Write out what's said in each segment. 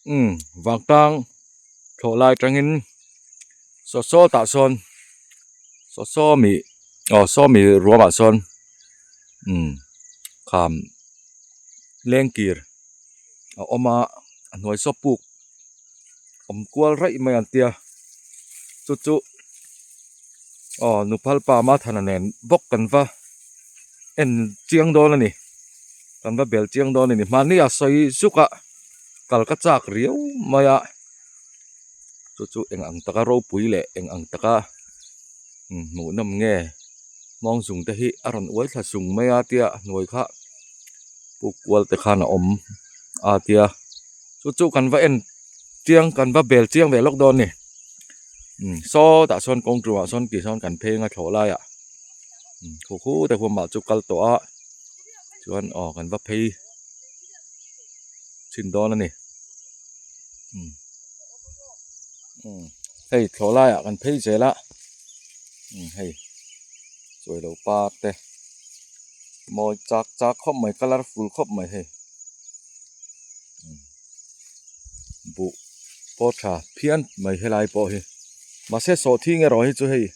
Umm vangtlang thlawh lai atangin saw saw tah sawn saw saw mi aw saw mi ruamah sawn umm kham lengkir a awm a a hnuai saw puk awm kual raih mai an tia chu chu aw nuphal pa mathana nen bawk kan va en chiang dawn a ni kan va bel chiang dawn a ni hmanni a sawi zuk a kal ka chak riau mai a chu chu eng ang taka ropui leh eng ang taka hmuh nawm nge hmawng zung te hi a rawn uai thla sung mai a tia hnuai kha puk kual te khan a awm a tia chu chu kan va en chiang kan va bel chiang ve lawk dawn a ni sawtah sawn kawng tumah sawn tih sawn kan pheng a thlawh laiah khu khu te huamah chu kal tawh a chuan aw kan va phei chhin dawn a ni hei thlawh laiah kan phei zel a hei chawi lo par te mawi chak chak khawp mai colourful khawp mai hei buh pawh tha phian mai helai pawh hi mahse sawhthing erawh hi chu hei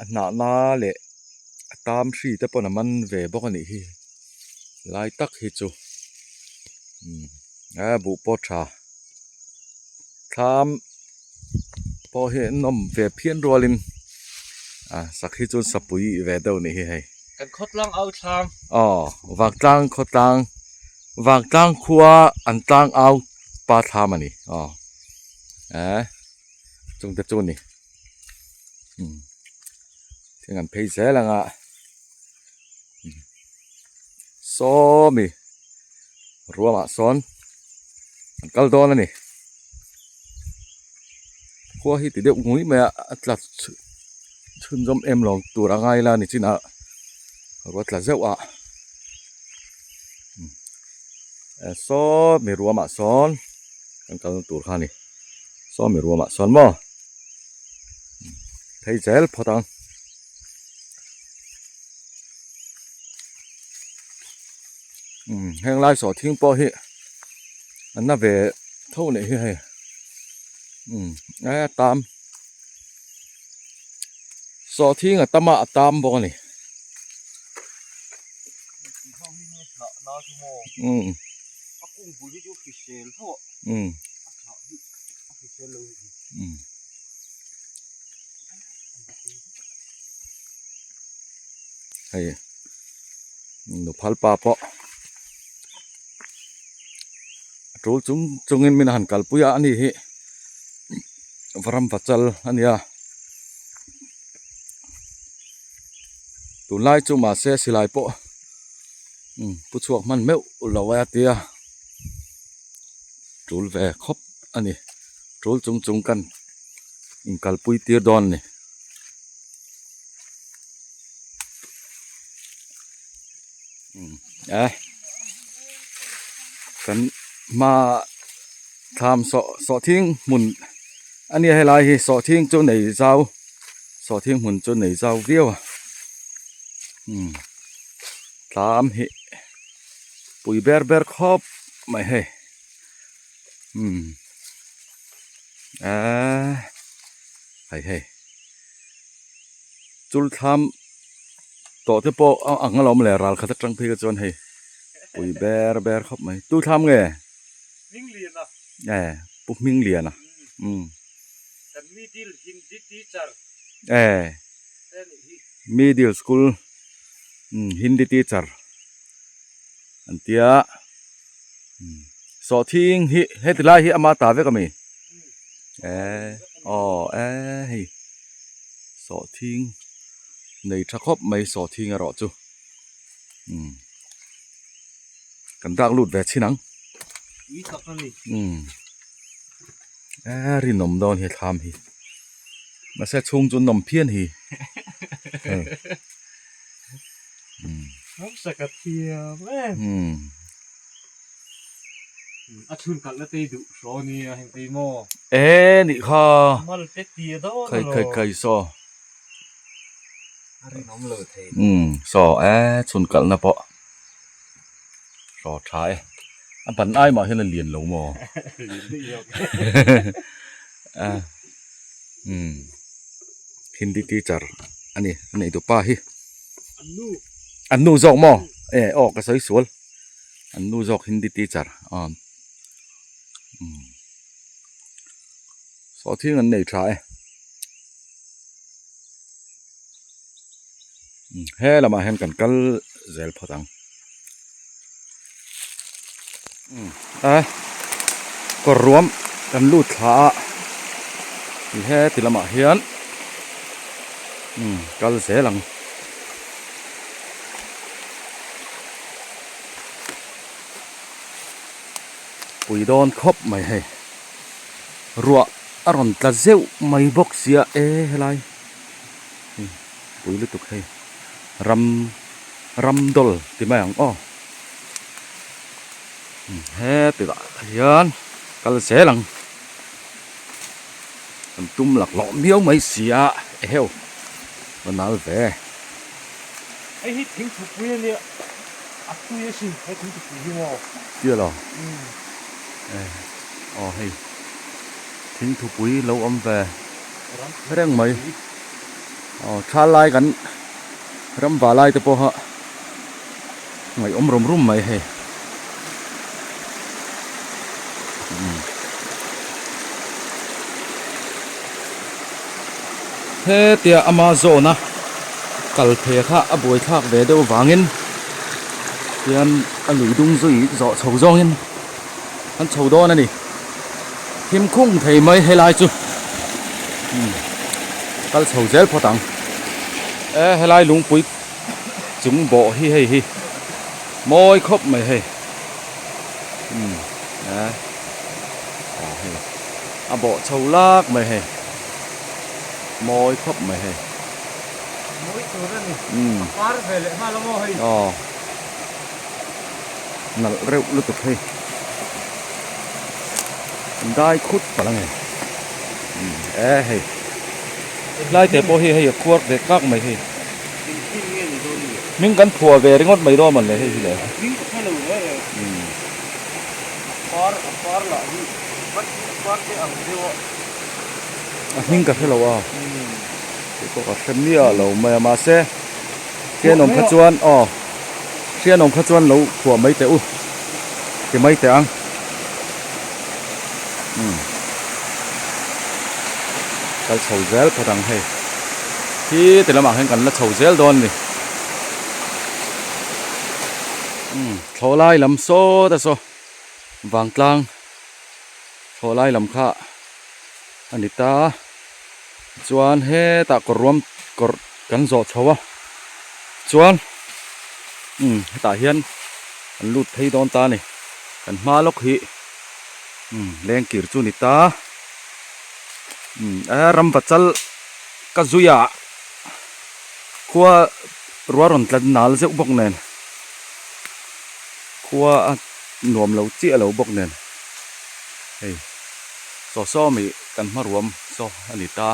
a hnah na leh a tam hri te pawn a man ve bawk a nih hi lai tak hi chu a buh pawh tha thlam pawh hi an awm ve phian rualin a sak hi chu sapui ve deuh a nih hi hei. Kan khawtlang au thlam. Aw vangtlang khawtlang vangtlang khua an tlang au pa thlam a ni aw eh chung te chu a ni umm thing an phei zel ang a sawmi ruamah sawn an kal dawn a ni khua hi ti deuh ngui mai a a tla chhunzawm em lo tur a ngai la ni chinah ruah tla zeuh a saw mi ruamah sawn kan kalna tur kha a ni saw mi ruamah sawn maw phei zel phawt ang. Umm heng lai sawh thing pawh hi an na ve tho leh hi hei umm a tam sawh thing a tam a a tam bawk a ni umm umm umm. Hei nuphal pa pawh a tul chung chungin min han kalpui a ani hi varam vachal a nia tunlai chu mahse silai pawh pu chhuak hman meuh lo a tia tul ve khawp a ni tul chung chung kan inkalpui tir dawn a ni. Eh kan hma thlam sawh sawhthing hmun a nia helai hi sawhthing chu nei zau sawhthing hmun chu nei zau viau a umm tlam hi pui ber ber khawp mai hei umm eee hei hei chul thlam tawh te pawh a ang alawm le ral khat atang phei kha chuan hei pui ber ber khawp mai tu thlam nge Hmingliana e pu Hmingliana umm kan middle Hindi teacher e middle school umm Hindi teacher an tia umm sawhthing hi heti lai hi ama ta vek ami e aw e hei sawhthing nei tha khawp mai sawhthing erawh chu umm kan dak lut ve chhin ang umm e rinawm dawn hi thlam hi mahse chhung chu nawm phian hi hei umm umm. A chhun kalh na te duh hraw nia heng te maw. E nih kha. Mal te ti dawn Khai khai khai saw. A rinawm lo thei. Umm saw e chhun kalh na pawh hraw tha e. A ban ai mah hian a lian lo maw? Lian daih zawk. A umm Hindi teacher a ni a nei dupa hi. An nu. An nu zawk maw? E aw ka sawi sual. An nu zawk Hindi teacher aw umm sawhthing an nei tha e. He lamah hian kan kal zel phawt ang a kawr ruam kan lut thla a ti heti lamah hian kal zel ang. Pui dawn khawp mai hei ruah a rawn tla zeuh mai bawk sia e helai. Pui lutuk hei ram ram dawl ti mai ang aw heti lah hian kal zel ang kan tum laklawh miau mai si a eheu va nal ve. Hei hi thingthupui a nia a tui asin he thingthupui hi maw. Tia lo aw hei thingthupui lo awm ve. Reng mai aw thla lai kan ram va lai te pawha ngaihawm rum rum mai hei hetia ama zawna kal phei kha a buai thlak ve deuh vangin hian a lui dung zui zawh chho zawngin an chho dawn a ni. Thim khung thei mai helai chu kal chho zel phawt ang. E helai lungpui chung bawh hi hei hi mawi khawp mai hei umm e aw hei a bawh chho lak mai hei mawi khawp mai hei. Mawi tur a ni a par ve leh nghal a maw hei. Aw. Nalh reuh lutuk hei an dai khut palh ange e hei tlai te pawh hi hei a khuar ve kak mai hei hming kan phuah ve ringawt mai dawn mawnle hei hi le a hming ka hrelo a keipawh ka hre miah lo mai a mahse hrianawm kha chuan aw. Hrianawm kha chuan lo phuah mai teh u ti mai teh ang umm kal chho zel phawt ang hei khi ti lamah hian kan la chho zel dawn a ni umm thlawhlai lam sawt a saw vangtlang thlawhlai lam kha a ni ta chuan hetah kawr ruam kawr kan zawh chho a chuan umm hetah hian an lut phei dawn ta a ni kan hma lawk hi umm lengkir chu a ni ta umm a ram vachal ka zui ah khua ruah rawn tla nal zeuh bawk nen khua a nuam lo chiah lo bawk nen hei saw saw mi kan hma ruam saw a ni ta.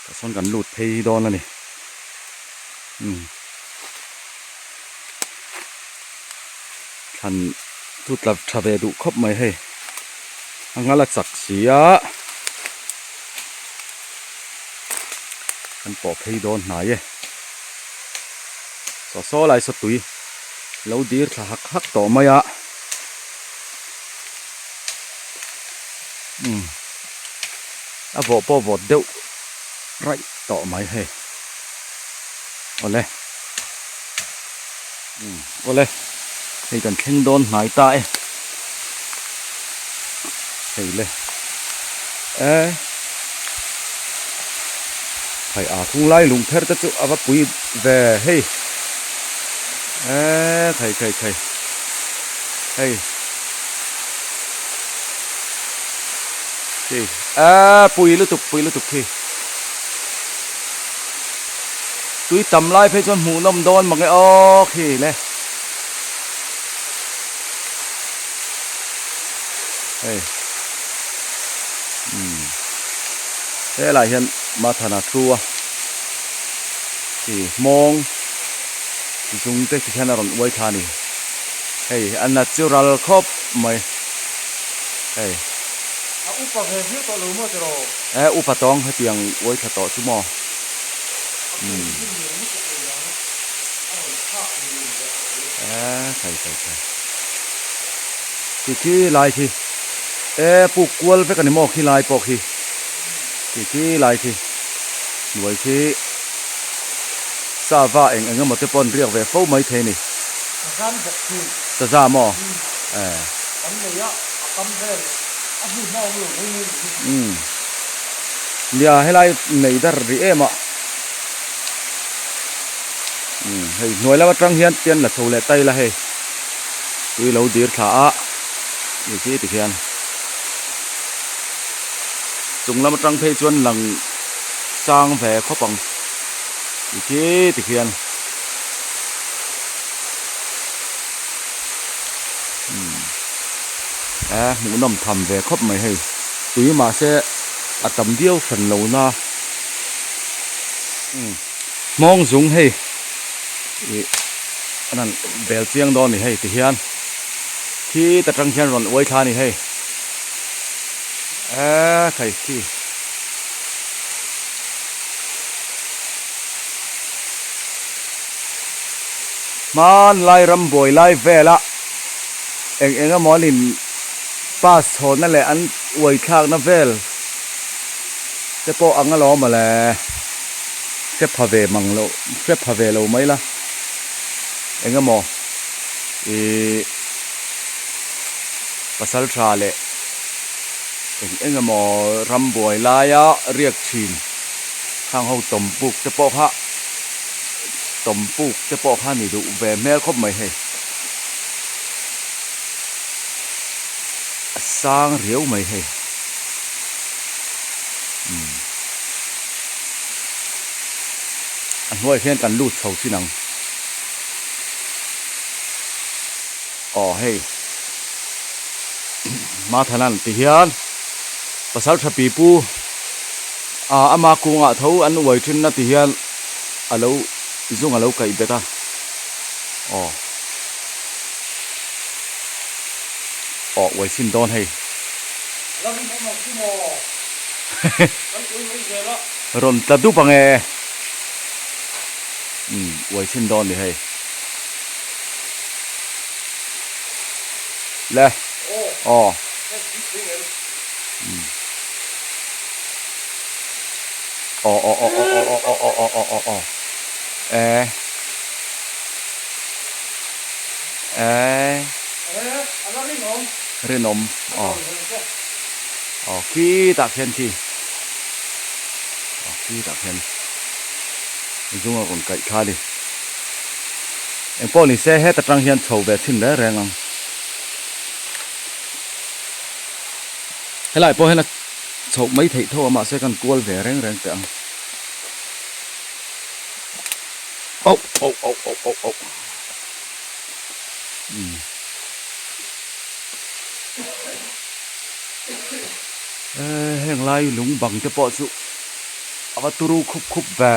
Tah sawn kan lut phei dawn a ni umm thlan chu tla tha ve duh khawp mai hei a ngal a chak si a kan pawh phei dawn hnai e saw saw lai saw tui lo dir thla hak hak tawh mai a umm. A vawh pawh vawt deuh raih tawh mai hei awle umm awle hei kan thleng dawn hnai ta e hei le e hei a khung lai lung pher te chu a va pui ve hei e thei thei thei hei. Khi a pui lutuk pui lutuk khi tui tam lai phei chuan hmuh nawm dawn mange aw khi le hei umm helai hian mathana thu a khi hmawng zung te ti hian a rawn uai thla a ni. Hei a natural khawp mai hei. A upa ve viau tawh lo maw tiraw? E upa tawng hetiang uai thla tawh chu maw? E khai khai khai khi khi lai khi e puk kual vek a ni maw khi lai pawh khi khi khi lai khi hnuai khi sava eng eng emaw te pawh an riak ve fo mai thei a ni. Sazam bawk thin. Saza maw? E. Kan nei a, a kam vel a hnu hma awm lo mai mai ni. Umm. Nia helai nei dar rih em a. Umm hei hnuai lam atang hian tian la chho leh ta ila hei. Tui lo dir thla a ni khi ti khian. Chung lam atang phei chuan lang sang ve khawp ang ti khi ti khian. Umm e hmuhnawm tham ve khawp mai hei tui mahse a tam viau hran lo na umm hmawng zung hei ih an han bel chiang dawn a ni hei ti hian khi ta tang hian rawn uai thla a ni hei eee khai khi. Hmanlai ram buai lai vela eng eng emaw an in pass chhawnna leh an uai thlakna vel te pawh ang alawm mawle hre pha ve mang lo hre pha ve lo mai la eng emaw ihh pasal tha leh eng eng emaw ram buai laia riak thin khang ho tawm puk te pawh kha. Tawm puk te pawh kha ni duh ve hmel khawp mai hei. A sang riau mai hei. Umm. A hnuaiah hian kan lut chho chin ang. Aw hei. Mathanan ti hian pasal tha pipu ah ama kungah tho an uai thin na ti hian a lo zung a lo kaih bet a aw aw uai chhin dawn hei rawn tla dup ang e umm uai chhin dawn ni hei. Le aw aw aw aw aw aw aw aw aw aw aw aw e e rinawm aw aw khitah khian khi aw khitah khian zung a rawn kaih thla a ni. Engpawh ni se heta tang hian chho ve chhin reng reng ang. Helai pawh hian a chhoh mai theih tho a mahse kan kual ve reng reng teh ang. Auh auh auh auh auh auh umm. Ehh heng lai lung bang te pawh chu a va turu khup khup ve.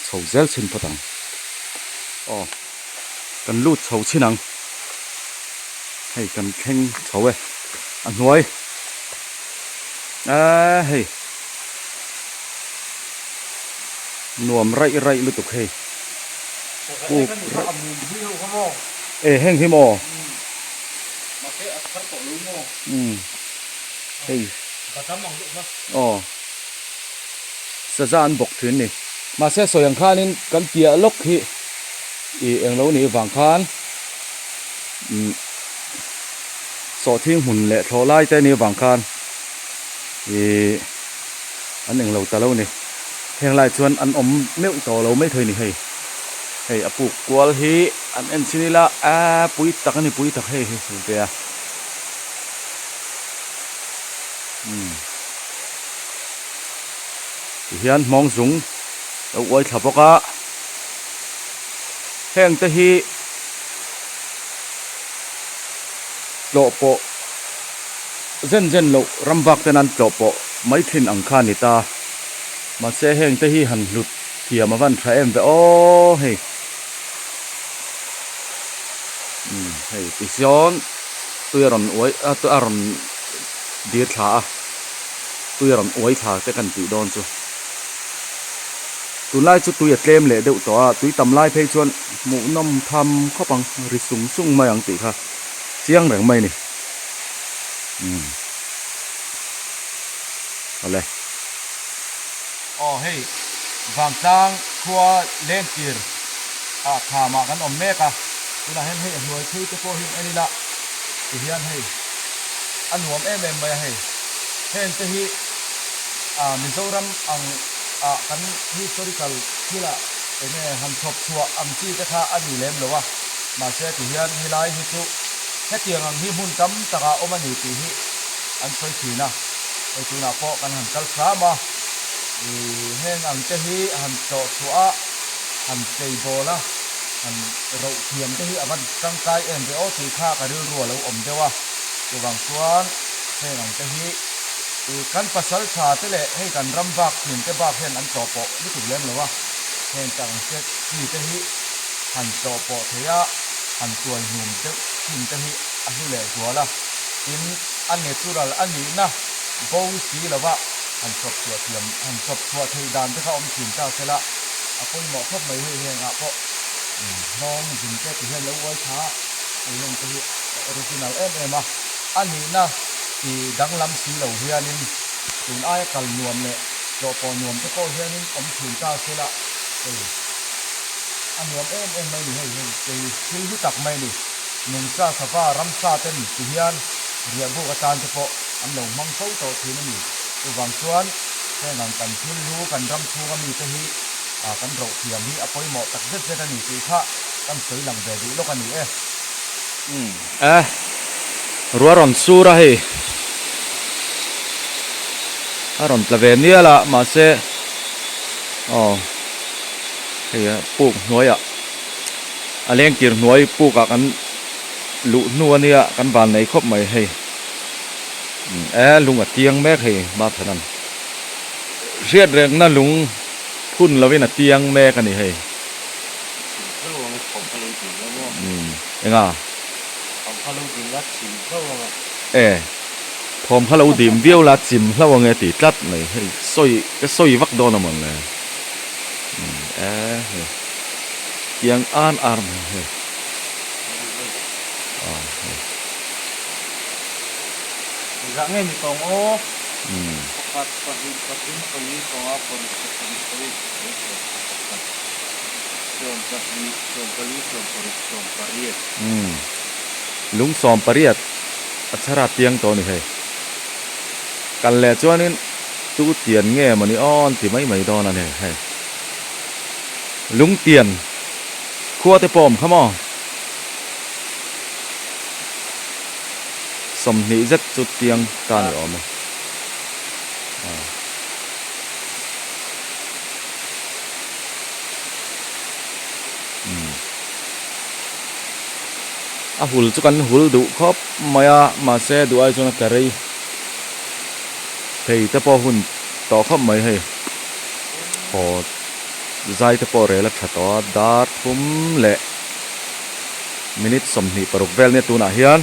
Chho zel chhin phawt ang aw kan lut chho chhin ang hei kan thleng chho e a hnuai eee hei nuam raih raih lutuk hei puk e heng hi maw. Mahse a thar tawh lo maw? Umm hei. Badam ang deuh kha. Aw. Saza an bawk thin ni. Mahse sawi ang khanin kan piah lawk hi ih englo nih vang khan umm sawhthing hmun leh thlawh lai te nih vang khan ih an englo ta lo ni. Heng lai chuan an awm meuh tawh lo mai thei ni hei. Hei a puk kual hi an en chin ila aaa pui tak a ni pui tak hei hi hmu ve a umm tihian hmawng zung lo uai thla bawk a heng te hi tlawh pawh zen zen loh ram vak ten an tlawh pawh mai thin ang kha a ni ta. Mahse heng te hi han hlut thiam a van tha em ve aw hei. Umm hei tichuan tui a rawn uai a a rawn dir thla a tui a rawn uai thla te kan tih dawn chu. Tunlai chu tui a tlem leh deuh tawh a tui tam lai phei chuan hmuhnawm tham khawp ang ri sung sung mai ang tih kha chiang reng mai a ni. Umm awle. Aw hei Vangtlang khua Lengkir ah khamah kan awm mek a, tunah hian hei a hnuai phei te pawh hi en ila tihian hei a nuam em em mai a hei heng te hi ah Mizoram ang ah kan historical thil ah enge han chhawp chhuah ang chi te kha a ni lem lo a, mahse tihian helai hi chu hetiang ang hi hmun tam takah awm a ni tih hi an sawi thin a, hei tunah pawh kan han kal hram a, ih heng ang te hi han tlawh chhuah a, han chei bawl a, han roh thiam te hi a va tangkai em ve aw tih kha ka rilru a lo awm deuh a, chuvang chuan heng ang te hi ih kan pasal tha te leh hei kan ram bak thin te bak hian an tlawh pawh lutuk lem lo a, heng tak ang che chi te hi han tlawh pawh thei a, han tuai hnum deuh thin te hi a hlu leh zual a, tin a natural a nihna bo si lova han chhawp chhuah thiam han chhawp chhuah theih dan te kha awm thin ta sela a pawimawh khawp mai hei hengah pawh hnawng zin te ti hian lo uai tha a, hei heng te hi a original em em a, a nihna ti danglam si lo hianin tun aia kal nuam leh tlawh pawh nuam te pawh hianin awm thin ta sela hei a nuam em em mai ni hei hei kei thil hlu tak mai a ni. Nungcha sava ramsa ten ti hian riahbuk atan te pawh an lo hmang fo tawh thin a ni. Chuvang chuan heng ang kan thil hlu kan ram chhunga mite hi kan roh thiam hi a pawimawh tak zet zet a ni tih kha kan sawi lang ve duh lawk a ni e. Umm e ruah rawn sur a hei a rawn tla ve nial a mahse aw hei a puk hnuaiah. A lengtir hnuai pukah kan luh hnu a nia kan van nei khawp mai hei e lung a tiang mek hei Marthanan hriat rengna lung phun lovin a tiang mek a ni hei enga e thawm kha lo dim viau la chim hlauh ange tih tlat mai hei sawi ka sawi vak dawn a mawn le e hei. Tiang an ar mai hei aw hei. Zah nge ni tawng aw. Pakhat pahnih pathum pali panga paruk pasarih pariat pasarih sawm pakhat sawm pahnih sawm pali sawm paruk sawm pariat. Umm lung sawm pariat a chhara tiang tawh a ni hei. Kal leh chuanin tu tian nge mawni aw an ti mai mai dawn a ni hei. Lungtian khua te pawh awm kha maw? 20 zet chu tiang ta ni awm e. A hul chu kan hul duh khawp mai a, mahse duh ai chuan a tla rei thei te pawh hun tawh khawp mai hei. Aw zai te pawh rel a tha tawh a dar thum leh minute 26 vel nia tunah hian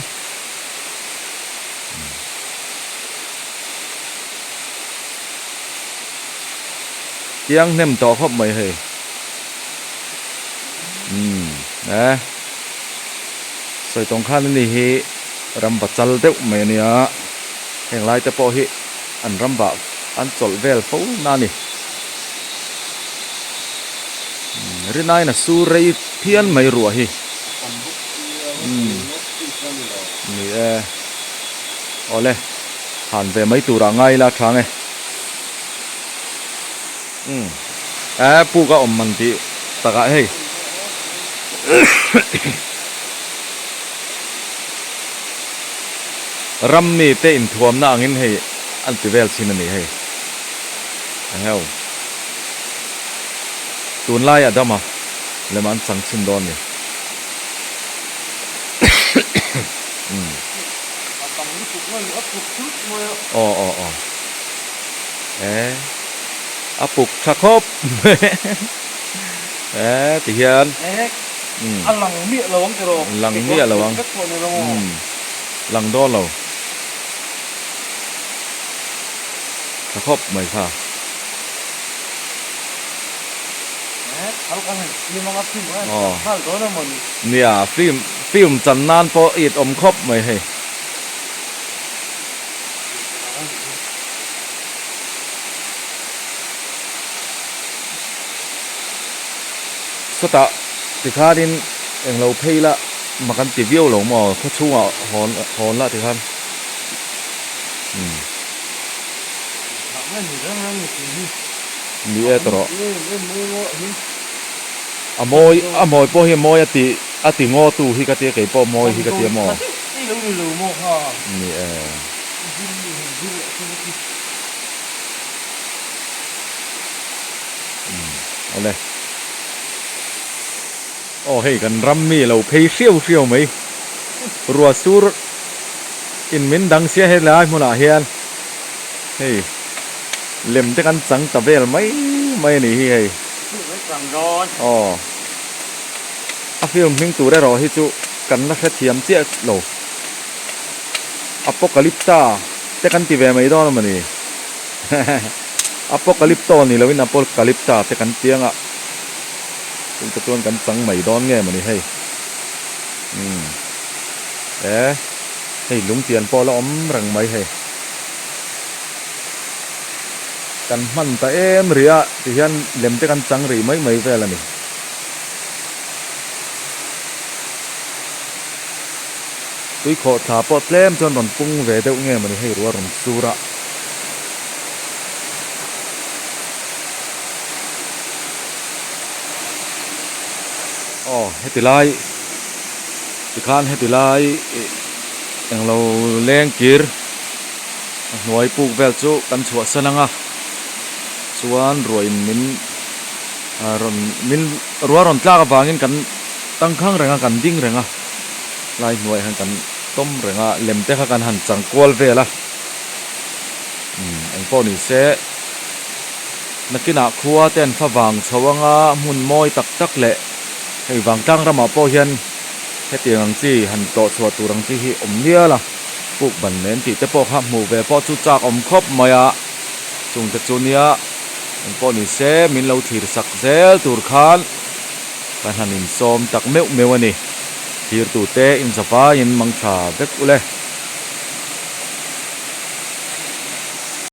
tiang hnem tawh khawp mai hei umm e sawi tawng khan ani hi ram va chal deuh mai ania heng lai te pawh hi. An ram vah an chawlh vel fo na a ni. Rinain a sur rei phian mai ruah hi. Ni e. Awle, han ve mai turah ngai ila tha nge. Umm. E puk a awm man tih takah hei. Ram mi te inthuamna angin hei an ti vel chin a ni hei. Eheu. Tunlai a dam a, lem an chang chhin dawn ni. Umm. Aw aw aw. E. A puk tha khawp mai e ti hian A lang miah lo ang tiraw? Lang miah lo ang. Lang dawn lo. Tha khawp mai kha. Nia film film chan nan pawh it awm khawp mai hei. Sawtah tikhanin englo phei la mak an ti viau lo maw khaw chhungah hawn hawn la tikhan umm ni e tawh a mawi a mawi pawh hi a mawi a ti a ti ngaw tu hi ka tia keipawh mawi hi ka tia maw ni e. Awle. Aw hei kan ram mi lo phei hriau hriau mai. Rua sur in min dang sia helai hmunah hian hei lem te kan chang ta vel mai mai a nih hi hei. Aw a film hming tur erawh hi chu kan la hrethiam chiah lo. Apocalypta te kan ti ve mai dawn a mawni Apocalypto ni loin Apocalypta te kan ti anga chungte chuan kan chang mai dawn nge mawni hei umm e hei lungtian pawh la awm reng mai hei kan hman ta em rih a ti hian lem te kan chang rih mai mai vel a ni. Tui khawh thla pawh tlem chuan rawn pung ve deuh nge mawni hei ruah rawn sur a. Aw heti lai tikhan heti lai ih englo leng kir a hnuai puk vel chu kan chhuahsan ang a chuan ruahin min rawn min ruah rawn tlak avangin kan tangkhang reng a kan ding reng a. Lai hnuaiah hian kan tawm reng a, lem te kha kan han chang kual vel a, umm engpawh ni se nakinah khua te an favang chho anga hmun mawi tak tak leh hei vangtlang ramah pawh hian hetiang ang chi han tlawh chhuah tur ang chi hi awm mial a, puk ban nen tih te pawh kha hmuh ve pawh chu chak awm khawp mai a, chung te chu nia engpawh ni se min lo thlir sak zel tur khan kan han insawm tak meuh meuh a ni. Thirtute inzavaiin mangtha vek ule.